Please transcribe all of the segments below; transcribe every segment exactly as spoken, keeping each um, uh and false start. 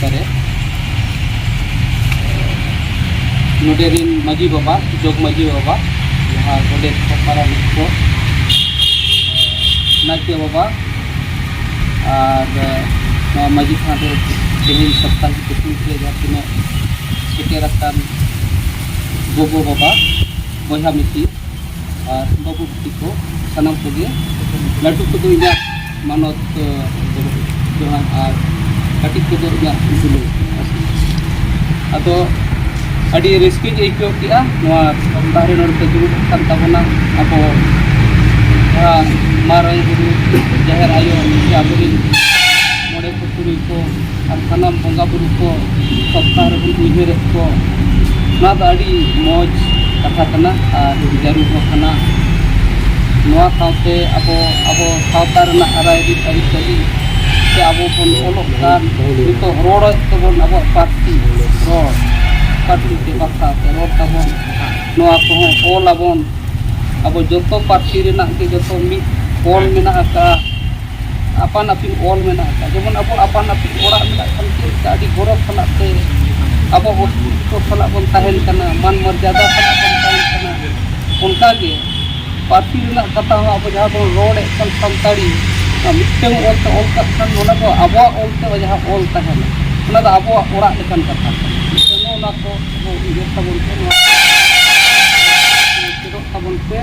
ᱨᱮ ᱱᱚᱰᱮ ᱨᱮᱱ ᱢᱟᱹᱡᱷᱤ ᱵᱟᱵᱟ, ᱡᱚᱜᱽ ᱢᱟᱹᱡᱷᱤ ᱵᱟᱵᱟ, ᱡᱟᱦᱟᱸ ᱜᱚᱰᱮᱛ ᱠᱚ, ᱯᱟᱨᱟᱱᱤᱠ ᱠᱚ, ᱱᱟᱭᱠᱮ ᱵᱟᱵᱟ, ᱟᱨ ᱱᱚᱣᱟ ᱢᱟᱹᱡᱷᱤ ᱛᱷᱟᱱ ᱨᱮ ᱛᱮᱦᱮᱧ ᱥᱟᱯᱛᱟᱦᱤᱠ ᱠᱟᱹᱢᱤ ᱨᱮ ᱡᱟᱦᱟᱸ ᱛᱤᱱᱟᱹᱜ ᱥᱮᱴᱮᱨ ᱟᱠᱟᱱ ᱜᱚᱜᱚ ᱵᱟᱵᱟ, ᱵᱚᱭᱦᱟ ᱢᱤᱥᱤ, ᱟᱨ ᱵᱟᱹᱵᱩ ᱵᱤᱴᱤ ᱠᱚ, ᱥᱟᱱᱟᱢ ᱠᱚᱜᱮ, ᱞᱟᱹᱴᱩ ᱠᱚᱫᱚ ᱤᱧᱟᱹᱜ ᱢᱟᱱᱚᱛ, ᱮ, ᱡᱚᱦᱟᱨ, ᱟᱨ ᱠᱟᱹᱴᱤᱡ ᱠᱚᱫᱚ ᱤᱧᱟᱹᱜ ᱫᱩᱞᱟᱹᱲ᱾ ᱟᱫᱚ ᱟᱹᱰᱤ ᱨᱟᱹᱥᱠᱟᱹᱧ ᱟᱹᱭᱠᱟᱹᱣ ᱠᱮᱜᱼᱟ, ᱱᱚᱣᱟ ᱥᱚᱯᱛᱟᱦ ᱨᱮ ᱱᱚᱰᱮ ᱯᱮ ᱫᱩᱲᱩᱵ ᱟᱠᱟᱱ ᱛᱟᱵᱚᱱᱟ᱾ ᱟᱵᱚ ᱡᱟᱦᱟᱸ ᱢᱟᱨᱟᱝ ᱵᱩᱨᱩ, ᱡᱟᱦᱮᱨ ᱟᱭᱳ, ᱥᱮ ᱟᱵᱚᱨᱮᱱ ᱢᱚᱬᱮ ᱠᱚ, ᱛᱩᱨᱩᱭ ᱠᱚ, ᱟᱨ ᱥᱟᱱᱟᱢ ᱵᱚᱸᱜᱟ ᱵᱩᱨᱩ ᱠᱚ ᱥᱚᱯᱛᱟᱦ ᱨᱮᱵᱚᱱ ᱩᱭᱦᱟᱹᱨᱮᱫ ᱠᱚ, ᱱᱚᱣᱟ ᱫᱚ ᱟᱹᱰᱤ ᱢᱚᱡᱽ ᱠᱟᱛᱷᱟ ᱠᱟᱱᱟ ᱟᱨ ᱡᱟᱹᱨᱩᱲ ᱦᱚᱸ ᱠᱟᱱᱟ᱾ ᱱᱚᱣᱟ ᱥᱟᱶᱛᱮ ᱟᱵᱚ, ᱟᱵᱚ ᱥᱟᱶᱛᱟ ᱨᱮᱱᱟᱜ ᱨᱟᱭᱨᱤᱛ ᱟᱹᱨᱤᱪᱟᱹᱞᱤ ᱥᱮ ᱟᱵᱚ ᱵᱚᱱ ᱚᱞᱚᱜ ᱠᱟᱱ, ᱱᱤᱛᱚᱜ ᱨᱚᱲᱮᱫ ᱛᱟᱵᱚᱱ ᱟᱵᱚᱣᱟᱜ ᱯᱟᱹᱨᱥᱤ ᱨᱚᱲ, ᱯᱟᱹᱨᱥᱤ ᱥᱮ ᱵᱷᱟᱥᱟ ᱛᱮ ᱨᱚᱲ ᱛᱟᱵᱚᱱ, ᱱᱚᱣᱟ ᱠᱚᱦᱚᱸ ᱚᱞ ᱟᱵᱚᱱ᱾ ᱟᱵᱚ ᱡᱚᱛᱚ ᱯᱟᱹᱨᱥᱤ ᱨᱮᱱᱟᱜ ᱜᱮ ᱡᱚᱛᱚ ᱢᱤᱫ ᱚᱞ ᱢᱮᱱᱟᱜ ᱟᱠᱟᱫᱼᱟ, ᱟᱯᱟᱱ ᱟᱹᱯᱤᱱ ᱚᱞ ᱢᱮᱱᱟᱜ ᱟᱠᱟᱫᱼᱟ᱾ ᱡᱮᱢᱚᱱ ᱟᱵᱚ ᱟᱯᱟᱱ ᱟᱹᱯᱤᱱ ᱚᱲᱟᱜ ᱢᱮᱱᱟᱜ ᱠᱷᱟᱱ ᱪᱮᱫ ᱞᱮᱠᱟ ᱟᱹᱰᱤ ᱜᱚᱨᱚᱵᱽ ᱥᱟᱞᱟᱜ ᱛᱮ ᱟᱵᱚ ᱚᱥᱛᱤᱛᱛᱚ ᱥᱟᱞᱟᱜ ᱵᱚᱱ ᱛᱟᱦᱮᱱ ᱠᱟᱱᱟ, ᱢᱟᱱ ᱢᱚᱨᱡᱟᱫᱟ ᱥᱟᱞᱟᱜ ᱵᱚᱱ ᱛᱟᱦᱮᱱ ᱠᱟᱱᱟ, ᱚᱱᱠᱟᱜᱮ ᱯᱟᱹᱨᱥᱤ ᱨᱮᱱᱟᱜ ᱠᱟᱛᱷᱟ ᱦᱚᱸ ᱟᱵᱚ ᱡᱟᱦᱟᱸ ᱵᱚᱱ ᱨᱚᱲᱮᱫ ᱠᱟᱱ ᱥᱟᱱᱛᱟᱲᱤ, ᱚᱱᱟ ᱢᱤᱫᱴᱟᱝ ᱚᱞ ᱛᱮ ᱚᱞ ᱠᱟᱜ ᱠᱷᱟᱱ ᱚᱱᱟ ᱫᱚ ᱟᱵᱚᱣᱟᱜ ᱚᱞ ᱛᱮ ᱡᱟᱦᱟᱸ ᱚᱞ ᱛᱟᱦᱮᱱᱟ, ᱚᱱᱟ ᱫᱚ ᱟᱵᱚᱣᱟᱜ ᱚᱲᱟᱜ ᱞᱮᱠᱟᱱ ᱠᱟᱛᱷᱟ ᱠᱟᱱᱟ᱾ ᱱᱚᱜᱼᱚ ᱱᱚᱣᱟ ᱠᱚ ᱟᱵᱚ ᱩᱭᱦᱟᱹᱨ ᱛᱟᱵᱚᱱ ᱯᱮ, ᱱᱚᱣᱟ ᱪᱮᱫᱚᱜ ᱛᱟᱵᱚᱱ ᱯᱮ᱾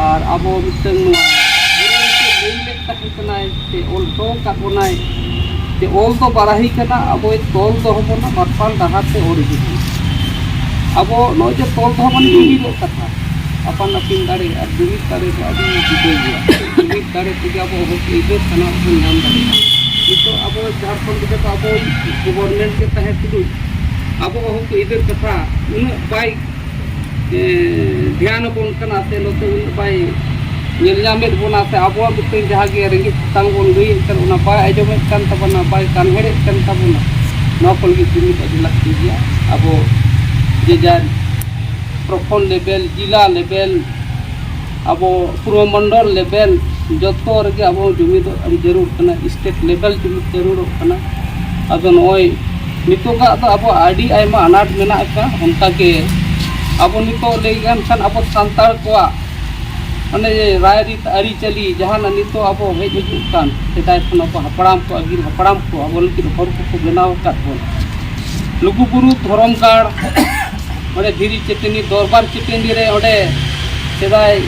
ᱟᱨ ᱟᱵᱚ ᱢᱤᱫᱴᱟᱝ ᱱᱚᱣᱟ ᱜᱩᱨᱩ ᱜᱚᱢᱠᱮ ᱞᱟᱹᱭ ᱞᱮᱫ ᱛᱟᱦᱮᱸ ᱠᱟᱱᱟᱭ, ᱥᱮ ᱚᱞ ᱦᱚᱴᱚ ᱟᱠᱟᱫ ᱵᱚᱱᱟᱭ, ᱡᱮ ᱚᱞ ᱫᱚ ᱵᱟᱨᱟᱦᱤ ᱠᱟᱱᱟ, ᱟᱵᱚᱭ ᱛᱚᱞ ᱫᱚᱦᱚ ᱵᱚᱱᱟ, ᱢᱟᱨᱥᱟᱞ ᱰᱟᱦᱟᱨ ᱛᱮ ᱚᱨ ᱤᱫᱤ ᱵᱚᱱᱟ᱾ ᱟᱵᱚ ᱱᱚᱜᱼᱚᱭ ᱡᱮ ᱛᱚᱞ ᱫᱚᱦᱚ ᱢᱟᱱᱮ ᱡᱩᱢᱤᱫᱚᱜ ᱠᱟᱛᱷᱟ, ᱟᱯᱟᱱ ᱟᱹᱯᱤᱱ ᱫᱟᱲᱮ ᱟᱨ ᱡᱩᱢᱤᱫ ᱫᱟᱲᱮ ᱫᱚ ᱟᱹᱰᱤ ᱡᱩᱫᱟᱹ ᱜᱮᱭᱟ᱾ ᱡᱩᱢᱤᱫ ᱫᱟᱲᱮ ᱛᱮᱜᱮ ᱟᱵᱚ ᱦᱚᱠ ᱟᱹᱭᱫᱟᱹᱨ ᱥᱟᱱᱟᱢ ᱵᱚᱱ ᱧᱟᱢ ᱫᱟᱲᱮᱭᱟᱜᱼᱟ᱾ ᱱᱤᱛᱚᱜ ᱟᱵᱚ ᱡᱷᱟᱲᱠᱷᱚᱸᱰ ᱨᱮᱫᱚ ᱟᱵᱚ ᱜᱚᱵᱷᱚᱨᱱᱢᱮᱱᱴ ᱜᱮ ᱛᱟᱦᱮᱸ ᱛᱩᱞᱩᱡ ᱟᱵᱚ ᱦᱚᱠ ᱟᱹᱭᱫᱟᱹᱨ ᱠᱟᱛᱷᱟ ᱩᱱᱟᱹᱜ ᱵᱟᱭ ᱮ, ᱫᱷᱮᱭᱟᱱ ᱟᱵᱚᱱ ᱠᱟᱱᱟ, ᱥᱮ ᱱᱚᱛᱮ ᱩᱱᱟᱹᱜ ᱵᱟᱭ ᱧᱮᱞ ᱧᱟᱢᱮᱫ ᱵᱚᱱᱟ, ᱥᱮ ᱟᱵᱚᱣᱟᱜ ᱢᱤᱫᱴᱮᱱ ᱡᱟᱦᱟᱸ ᱜᱮ ᱨᱮᱸᱜᱮᱡ ᱛᱮᱛᱟᱝ ᱵᱚᱱ ᱞᱟᱹᱭᱮᱫ ᱠᱟᱱ, ᱚᱱᱟ ᱵᱟᱭ ᱟᱸᱡᱚᱢᱮᱫ ᱠᱟᱱ ᱛᱟᱵᱚᱱᱟ, ᱵᱟᱭ ᱠᱟᱱᱦᱮᱲᱮᱫ ᱠᱟᱱ ᱛᱟᱵᱚᱱᱟ᱾ ᱱᱚᱣᱟ ᱠᱚ ᱞᱟᱹᱜᱤᱫ ᱡᱩᱢᱤᱫ ᱟᱹᱰᱤ ᱞᱟᱹᱠᱛᱤ ᱜᱮᱭᱟ᱾ ᱟᱵᱚ ᱡᱮ ᱡᱟᱨ ᱯᱨᱚᱠᱷᱚᱸᱰ ᱞᱮᱵᱮᱞ, ᱡᱤᱞᱟ ᱞᱮᱵᱮᱞ, ᱟᱵᱚ ᱯᱩᱨᱵᱚ ᱢᱚᱱᱰᱚᱞ ᱞᱮᱵᱮᱞ, ᱡᱚᱛᱚ ᱨᱮᱜᱮ ᱟᱵᱚ ᱡᱩᱢᱤᱫᱚᱜ ᱟᱹᱰᱤ ᱡᱟᱹᱨᱩᱲ ᱠᱟᱱᱟ, ᱥᱴᱮᱴ ᱞᱮᱵᱮᱞ ᱡᱩᱢᱤᱫ ᱡᱟᱹᱨᱩᱲᱚᱜ ᱠᱟᱱᱟ᱾ ᱟᱫᱚ ᱱᱚᱜᱼᱚᱭ ᱱᱤᱛᱚᱜᱟᱜ ᱫᱚ ᱟᱵᱚ ᱟᱹᱰᱤ ᱟᱭᱢᱟ ᱟᱱᱟᱴ ᱢᱮᱱᱟᱜ ᱟᱠᱟᱫ᱾ ᱚᱱᱠᱟᱜᱮ ᱟᱵᱚ ᱱᱤᱛᱚᱜ ᱞᱟᱹᱭ ᱜᱟᱱ ᱠᱷᱟᱱ ᱟᱵᱚ ᱥᱟᱱᱛᱟᱲ ᱠᱚᱣᱟᱜ ᱚᱱᱮ ᱨᱟᱭᱨᱤᱛ ᱟᱹᱨᱤᱪᱟᱹᱞᱤ ᱡᱟᱦᱟᱱᱟᱜ ᱱᱤᱛᱚᱜ ᱟᱵᱚ ᱦᱮᱡ ᱦᱤᱡᱩᱜ ᱠᱟᱱ, ᱥᱮᱫᱟᱭ ᱠᱷᱚᱱ ᱟᱵᱚ ᱦᱟᱯᱲᱟᱢ ᱠᱚ, ᱟᱹᱜᱤᱞ ᱦᱟᱯᱲᱟᱢ ᱠᱚ ᱟᱵᱚ ᱞᱟᱹᱜᱤᱫ ᱦᱚᱨ ᱠᱚᱠᱚ ᱵᱮᱱᱟᱣ ᱟᱠᱟᱫ ᱵᱚᱱ᱾ ᱞᱩᱜᱩᱵᱩᱨᱩ ᱫᱷᱚᱨᱚᱢ ᱜᱟᱲ, ᱚᱸᱰᱮ ᱫᱷᱤᱨᱤ ᱪᱟᱹᱴᱟᱹᱱᱤ, ᱫᱚᱨᱵᱟᱨ ᱪᱟᱹᱴᱟᱹᱱᱤ ᱨᱮ ᱚᱸᱰᱮ ᱥᱮᱫᱟᱭ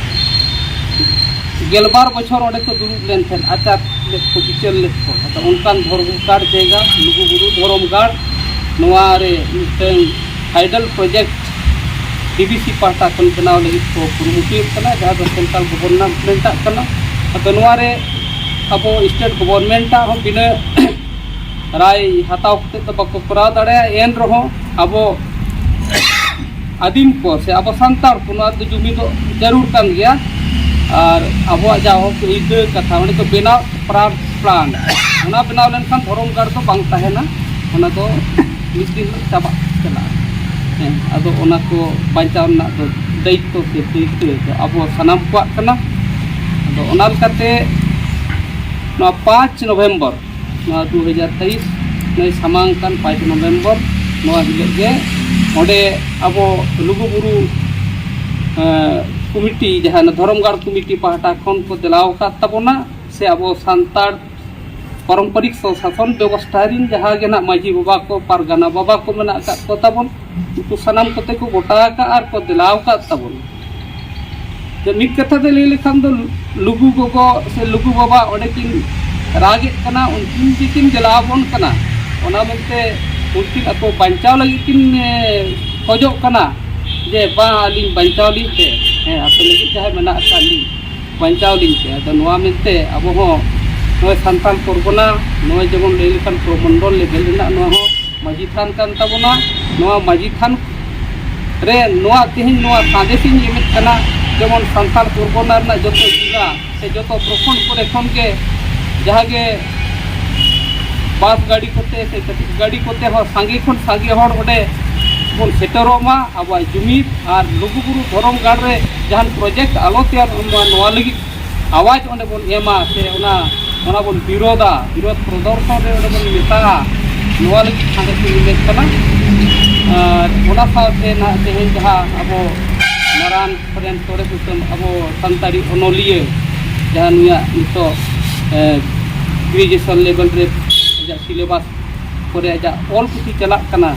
ᱜᱮᱞᱵᱟᱨ ᱵᱚᱪᱷᱚᱨ ᱚᱸᱰᱮ ᱠᱚ ᱫᱩᱲᱩᱵ ᱞᱮᱱ ᱛᱟᱦᱮᱸᱫ, ᱟᱪᱟᱨ ᱞᱮᱫ ᱠᱚ, ᱵᱤᱪᱟᱹᱨ ᱞᱮᱫ ᱠᱚ᱾ ᱟᱫᱚ ᱚᱱᱠᱟᱱ ᱫᱷᱚᱨᱚᱢ ᱜᱟᱲ ᱡᱟᱭᱜᱟ, ᱞᱩᱜᱩᱵᱩᱨᱩ ᱫᱷᱚᱨᱚᱢ ᱜᱟᱲ, ᱱᱚᱣᱟ ᱨᱮ ᱢᱤᱫᱴᱟᱝ ᱦᱟᱭᱰᱟᱞ ᱯᱨᱚᱡᱮᱠᱴ ᱰᱤᱵᱤᱥᱤ ᱯᱟᱦᱴᱟ ᱠᱷᱚᱱ ᱵᱮᱱᱟᱣ ᱞᱟᱹᱜᱤᱫ ᱠᱚ ᱠᱩᱨᱩᱢᱩᱴᱩᱭᱮᱫ ᱠᱟᱱᱟ, ᱡᱟᱦᱟᱸ ᱫᱚ ᱥᱮᱱᱴᱨᱟᱞ ᱜᱚᱵᱷᱚᱨᱱᱢᱮᱱᱴ ᱟᱜ ᱠᱟᱱᱟ᱾ ᱟᱫᱚ ᱱᱚᱣᱟ ᱨᱮ ᱟᱵᱚ ᱥᱴᱮᱴ ᱜᱚᱵᱷᱚᱨᱱᱢᱮᱱᱴ ᱟᱜ ᱦᱚᱸ ᱵᱤᱱᱟᱹ ᱨᱟᱭ ᱦᱟᱛᱟᱣ ᱠᱟᱛᱮ ᱫᱚ ᱵᱟᱠᱚ ᱠᱚᱨᱟᱣ ᱫᱟᱲᱮᱭᱟᱜᱼᱟ᱾ ᱮᱱ ᱨᱮᱦᱚᱸ ᱟᱵᱚ ᱟᱹᱫᱤᱢ ᱠᱚ ᱥᱮ ᱟᱵᱚ ᱥᱟᱱᱛᱟᱲ ᱠᱚ ᱱᱚᱣᱟ ᱫᱚ ᱡᱩᱢᱤᱫᱚᱜ ᱡᱟᱹᱨᱩᱲ ᱠᱟᱱ ᱜᱮᱭᱟ᱾ ᱟᱨ ᱟᱵᱚᱣᱟᱜ ᱡᱟᱦᱟᱸ ᱦᱚᱸ ᱟᱹᱭᱫᱟᱹᱨ ᱠᱟᱛᱷᱟ, ᱚᱸᱰᱮ ᱠᱚ ᱵᱮᱱᱟᱣ ᱯᱞᱟᱱ, ᱚᱱᱟ ᱵᱮᱱᱟᱣ ᱞᱮᱱᱠᱷᱟᱱ ᱫᱷᱚᱨᱚᱢ ᱜᱟᱲ ᱫᱚ ᱵᱟᱝ ᱛᱟᱦᱮᱱᱟ, ᱚᱱᱟ ᱫᱚ ᱢᱤᱫ ᱫᱤᱱ ᱦᱤᱞᱳᱜ ᱪᱟᱵᱟᱜ ᱪᱟᱞᱟᱜᱼᱟ᱾ ᱦᱮᱸ, ᱟᱫᱚ ᱚᱱᱟ ᱠᱚ ᱵᱟᱧᱪᱟᱣ ᱨᱮᱱᱟᱜ ᱫᱚ ᱫᱟᱭᱤᱛᱛᱚ ᱥᱮ ᱫᱟᱹᱭᱠᱟᱹ ᱫᱚ ᱟᱵᱚ ᱥᱟᱱᱟᱢ ᱠᱚᱣᱟᱜ ᱠᱟᱱᱟ᱾ ᱟᱫᱚ ᱚᱱᱟ ᱞᱮᱠᱟᱛᱮ ᱱᱚᱣᱟ ᱯᱟᱸᱪ ᱱᱚᱵᱷᱮᱢᱵᱚᱨ, ᱱᱚᱣᱟ ᱫᱩ ᱦᱟᱡᱟᱨ ᱛᱮᱭᱤᱥ, ᱱᱚᱜᱼᱚᱭ ᱥᱟᱢᱟᱝ ᱠᱟᱱ ᱯᱟᱸᱪ ᱱᱚᱵᱷᱮᱢᱵᱚᱨ, ᱱᱚᱣᱟ ᱦᱤᱞᱳᱜ ᱜᱮ ᱚᱸᱰᱮ ᱟᱵᱚ ᱞᱩᱜᱩᱵᱩᱨᱩ, ᱮᱸ, ᱠᱚᱢᱤᱴᱤ, ᱡᱟᱦᱟᱸ ᱫᱷᱚᱨᱚᱢ ᱜᱟᱲ ᱠᱚᱢᱤᱴᱤ ᱯᱟᱦᱴᱟ ᱠᱷᱚᱱ ᱠᱚ ᱫᱮᱞᱟᱣ ᱟᱠᱟᱫ ᱛᱟᱵᱚᱱᱟ, ᱥᱮ ᱟᱵᱚ ᱥᱟᱱᱛᱟᱲ ᱯᱟᱨᱚᱢᱯᱚᱨᱤᱠ ᱥᱚ-, ᱥᱟᱥᱚᱱ ᱵᱮᱵᱚᱥᱛᱷᱟ ᱨᱤᱱ ᱡᱟᱦᱟᱸ ᱜᱮ ᱱᱟᱜ ᱢᱟᱹᱡᱷᱤ ᱵᱟᱵᱟ ᱠᱚ, ᱯᱟᱨᱜᱟᱱᱟ ᱵᱟᱵᱟ ᱠᱚ ᱢᱮᱱᱟᱜ ᱟᱠᱟᱫ ᱠᱚ ᱛᱟᱵᱚᱱ, ᱩᱱᱠᱩ ᱥᱟᱱᱟᱢ ᱠᱚᱛᱮ ᱠᱚ ᱜᱚᱴᱟ ᱟᱠᱟᱫ ᱟᱨ ᱠᱚ ᱫᱮᱞᱟᱣ ᱟᱠᱟᱫ ᱛᱟᱵᱚᱱ᱾ ᱡᱮ ᱢᱤᱫ ᱠᱟᱛᱷᱟ ᱛᱮ ᱞᱟᱹᱭ ᱞᱮᱠᱷᱟᱱ ᱫᱚ ᱞᱩᱜᱩ ᱜᱚᱜᱚ ᱥᱮ ᱞᱩᱜᱩ ᱵᱟᱵᱟ ᱚᱸᱰᱮ ᱠᱤᱱ ᱨᱟᱜᱮᱫ ᱠᱟᱱᱟ, ᱩᱱᱠᱤᱱ ᱜᱮᱠᱤᱱ ᱫᱮᱞᱟ ᱟᱵᱚᱱ ᱠᱟᱱᱟ᱾ ᱚᱱᱟ ᱢᱮᱱᱛᱮ ᱩᱱᱠᱤᱱ ᱟᱠᱚ ᱵᱟᱧᱪᱟᱣ ᱞᱟᱹᱜᱤᱫ ᱠᱤᱱ, ᱮ, ᱠᱷᱚᱡᱚᱜ ᱠᱟᱱᱟ ᱡᱮ, "ᱵᱟᱝ, ᱟᱹᱞᱤᱧ ᱵᱟᱧᱪᱟᱣ ᱞᱤᱧ ᱯᱮ, ᱦᱮᱸ, ᱟᱯᱮ ᱞᱟᱹᱜᱤᱫ ᱡᱟᱦᱟᱸᱭ ᱢᱮᱱᱟᱜ ᱟᱠᱟᱫ ᱞᱤᱧ, ᱵᱟᱧᱪᱟᱣ ᱞᱤᱧ ᱯᱮ᱾" ᱟᱫᱚ ᱱᱚᱣᱟ ᱢᱮᱱᱛᱮ ᱟᱵᱚ ᱦᱚᱸ ᱱᱚᱜᱼᱚᱭ ᱥᱟᱱᱛᱟᱲ ᱯᱚᱨᱜᱚᱱᱟ, ᱱᱚᱜᱼᱚᱭ ᱡᱮᱢᱚᱱ ᱞᱟᱹᱭ ᱞᱮᱠᱷᱟᱱ ᱯᱨᱚᱢᱚᱱᱰᱚᱞ ᱞᱮᱵᱮᱞ ᱨᱮᱱᱟᱜ ᱱᱚᱣᱟ ᱦᱚᱸ ᱢᱟᱹᱡᱷᱤ ᱛᱷᱟᱱ ᱠᱟᱱ ᱛᱟᱵᱚᱱᱟ᱾ ᱱᱚᱣᱟ ᱢᱟᱹᱡᱷᱤ ᱛᱷᱟᱱ ᱨᱮ ᱱᱚᱣᱟ ᱛᱮᱦᱮᱧ ᱱᱚᱣᱟ ᱥᱟᱸᱫᱮᱥ ᱤᱧ ᱮᱢᱮᱫ ᱠᱟᱱᱟ, ᱡᱮᱢᱚᱱ ᱥᱟᱱᱛᱟᱲ ᱯᱚᱨᱜᱚᱱᱟ ᱨᱮᱱᱟᱜ ᱡᱚᱛᱚ ᱡᱮᱞᱟ ᱥᱮ ᱡᱚᱛᱚ ᱯᱨᱚᱠᱷᱚᱸᱰ ᱠᱚᱨᱮ ᱠᱷᱚᱱ ᱜᱮ ᱡᱟᱦᱟᱸ ᱜᱮ ᱵᱟᱥ ᱜᱟᱹᱰᱤ ᱠᱚᱛᱮ ᱥᱮ ᱠᱟᱹᱴᱤᱡ ᱜᱟᱹᱰᱤ ᱠᱚᱛᱮ ᱦᱚᱸ ᱥᱟᱸᱜᱮ ᱠᱷᱚᱱ ᱥᱟᱸᱜᱮ ᱦᱚᱲ ᱚᱸᱰᱮ ᱵᱚᱱ ᱥᱮᱴᱮᱨᱚᱜ ᱢᱟ᱾ ᱟᱵᱚᱣᱟᱜ ᱡᱩᱢᱤᱫ ᱟᱨ ᱞᱩᱜᱩᱵᱩᱨᱩ ᱫᱷᱚᱨᱚᱢ ᱜᱟᱲ ᱨᱮ ᱡᱟᱦᱟᱱ ᱯᱨᱚᱡᱮᱠᱴ ᱟᱞᱚ ᱛᱮᱭᱟᱨᱚᱜ ᱢᱟ, ᱱᱚᱣᱟ ᱞᱟᱹᱜᱤᱫ ᱟᱣᱟᱡᱽ ᱚᱸᱰᱮ ᱵᱚᱱ ᱮᱢᱟ ᱥᱮ ᱚᱱᱟ, ᱚᱱᱟ ᱵᱚᱱ ᱵᱤᱨᱳᱫᱟ, ᱵᱤᱨᱳᱫ ᱯᱨᱚᱫᱚᱨᱥᱚᱱ ᱨᱮ ᱚᱸᱰᱮ ᱵᱚᱱ ᱢᱮᱛᱟᱜᱼᱟ᱾ ᱱᱚᱣᱟ ᱞᱟᱹᱜᱤᱫ ᱥᱟᱸᱫᱮᱥ ᱤᱧ ᱮᱢᱮᱫ ᱠᱟᱱᱟ᱾ ᱟᱨ ᱚᱱᱟ ᱥᱟᱶᱛᱮ ᱱᱟᱦᱟᱜ ᱛᱮᱦᱮᱧ ᱡᱟᱦᱟᱸ ᱟᱵᱚ ᱱᱟᱨᱟᱱ ᱥᱚᱨᱮᱱ ᱥᱚᱨᱮᱥ ᱩᱛᱟᱹᱢ ᱟᱵᱚ ᱥᱟᱱᱛᱟᱲᱤ ᱚᱱᱚᱞᱤᱭᱟᱹ ᱡᱟᱦᱟᱸ ᱱᱩᱭᱟᱜ ᱱᱤᱛᱚᱜ ᱜᱨᱮᱡᱩᱭᱮᱥᱚᱱ ᱞᱮᱵᱮᱞ ᱨᱮ ᱟᱡᱟᱜ ᱥᱤᱞᱮᱵᱟᱥ ᱠᱚᱨᱮ ᱟᱡᱟᱜ ᱚᱞ ᱯᱩᱛᱷᱤ ᱪᱟᱞᱟᱜ ᱠᱟᱱᱟ,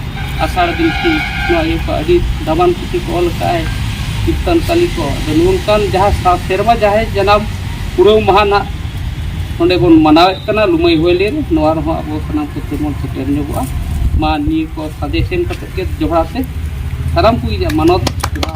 ᱟᱥᱟᱲ ᱵᱤᱱᱛᱤ, ᱱᱚᱣᱟ ᱤᱭᱟᱹ ᱠᱚ ᱟᱹᱰᱤ ᱫᱟᱢᱟᱱ ᱯᱩᱛᱷᱤ ᱠᱚ ᱚᱞ ᱠᱟᱜᱼᱟᱭ, ᱠᱤᱨᱛᱚᱱ ᱠᱟᱹᱞᱤ ᱠᱚ᱾ ᱟᱫᱚ ᱱᱚᱝᱠᱟᱱ ᱡᱟᱦᱟᱸ ᱥᱟ-, ᱥᱮᱨᱢᱟ ᱡᱟᱦᱟᱸᱭ ᱡᱟᱱᱟᱢ ᱯᱩᱨᱟᱹᱣ ᱢᱟᱦᱟ ᱱᱟᱜ ᱱᱚᱰᱮ ᱵᱚᱱ ᱢᱟᱱᱟᱣᱮᱫ ᱠᱟᱱᱟ ᱞᱩᱢᱟᱹᱭ ᱦᱩᱭᱞᱤ ᱨᱮ, ᱱᱚᱣᱟ ᱨᱮᱦᱚᱸ ᱟᱵᱚ ᱥᱟᱱᱟᱢ ᱠᱚᱛᱮ ᱵᱚᱱ ᱥᱮᱴᱮᱨ ᱧᱚᱜᱚᱜᱼᱟ᱾ ᱢᱟ ᱱᱤᱭᱟᱹ ᱠᱚ ᱥᱟᱡᱮᱥᱚᱱ ᱠᱟᱛᱮ ᱜᱮ ᱡᱚᱦᱟᱨ ᱥᱮ ᱥᱟᱱᱟᱢ ᱠᱚᱜᱮ ᱢᱟᱱᱚᱛ ᱡᱚᱦᱟᱨ᱾